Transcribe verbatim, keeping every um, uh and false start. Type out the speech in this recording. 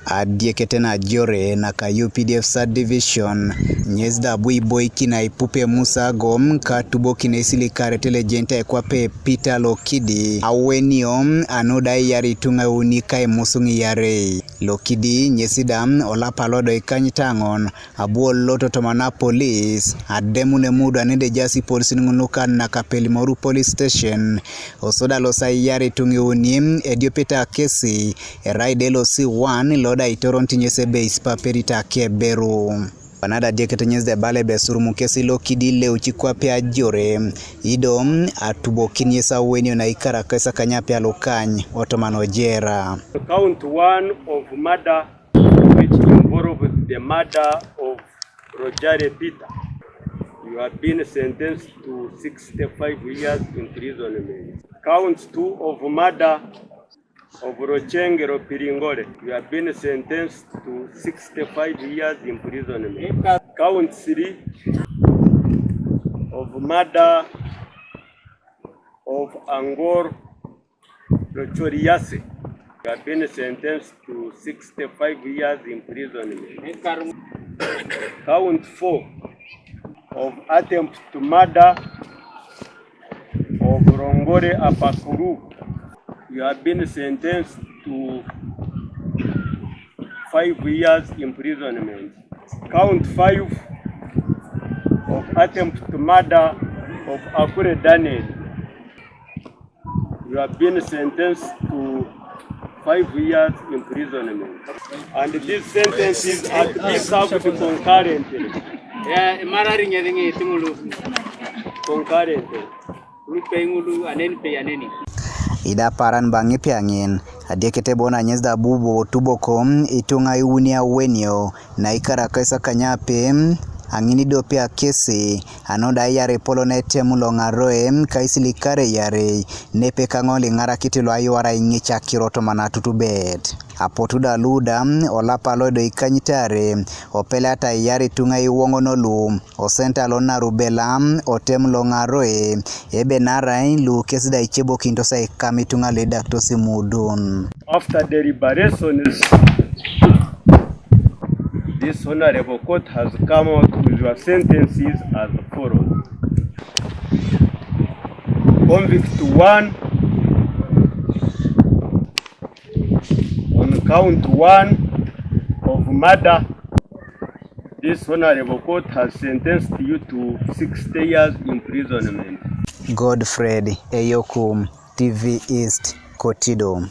Adiekete na jore na ka U P D F Sub Division, nyesi da bu iboikin Aipupe Musa Agom ka tubokin esilikarete le ejenitai kwape Peter Lokidi awenio anu da iyar ituŋa iuni ka imusuŋ iyarei. Lokidi nyesi da olapa lo edoli ikanyit aŋon abu olot toma na polis ademun emuda nede ejaas ipolisin ŋun luka Nakapelimoru Police Station, osoda losa iyar ituŋa iuni ediopet akesi, erai de lo C one lo da itoronit nyesi ebe isipaperit akeberu. Kwana da adiekete nyesi da ebala ebe esurum kesi Lokidi ileuci kwape ajore, ido atubokin nyesi awenio na ikar akaisakany ape alukany otoma ojera. Count one of murder, which involved the murder of Rojare Peter. You have been sentenced to sixty-five years imprisonment. Count two of murder of Rochenge Ropiringore. You have been sentenced to sixty-five years imprisonment. Count three of murder of Angor Rochoriase. You have been sentenced to sixty-five years imprisonment. Count four of attempt to murder of Rongore Apakuru. You have been sentenced to five years imprisonment. Count five of attempt to murder of Akure Daniel. You have been sentenced to five years imprisonment. And these sentences are to be served concurrently. Ya, imara riŋe riŋe tiŋulu. Concurrently. Lu pei ŋulu aneni pei aneni. Ida paran baŋi piaŋin, adiekete bona nyesi da bubo tuboko ituŋa iuni awenio, na ikar akaisakany ape, aŋin idope akesi, anu da iyar epolon etem lo ŋaroe, ka isilikare iyarei, nepe kaŋol iŋarakit lo ayuara iŋic akiro toma na tutubet. Apotu da lu da, olapa lo edoli ikanyit aare, opelata iyar ituŋa iwoŋon lu, osenta lo Narubela, otem lo ŋaroe, ebe narai lu kesi da icebokinitos aikam ituŋa lu idaktos imudun. After deliberations, this honorable court has come out with your sentences as follows. Convict one, on count one of murder, this honorable court has sentenced you to sixty years imprisonment. Godfred Eyoku, T V East, Kotido.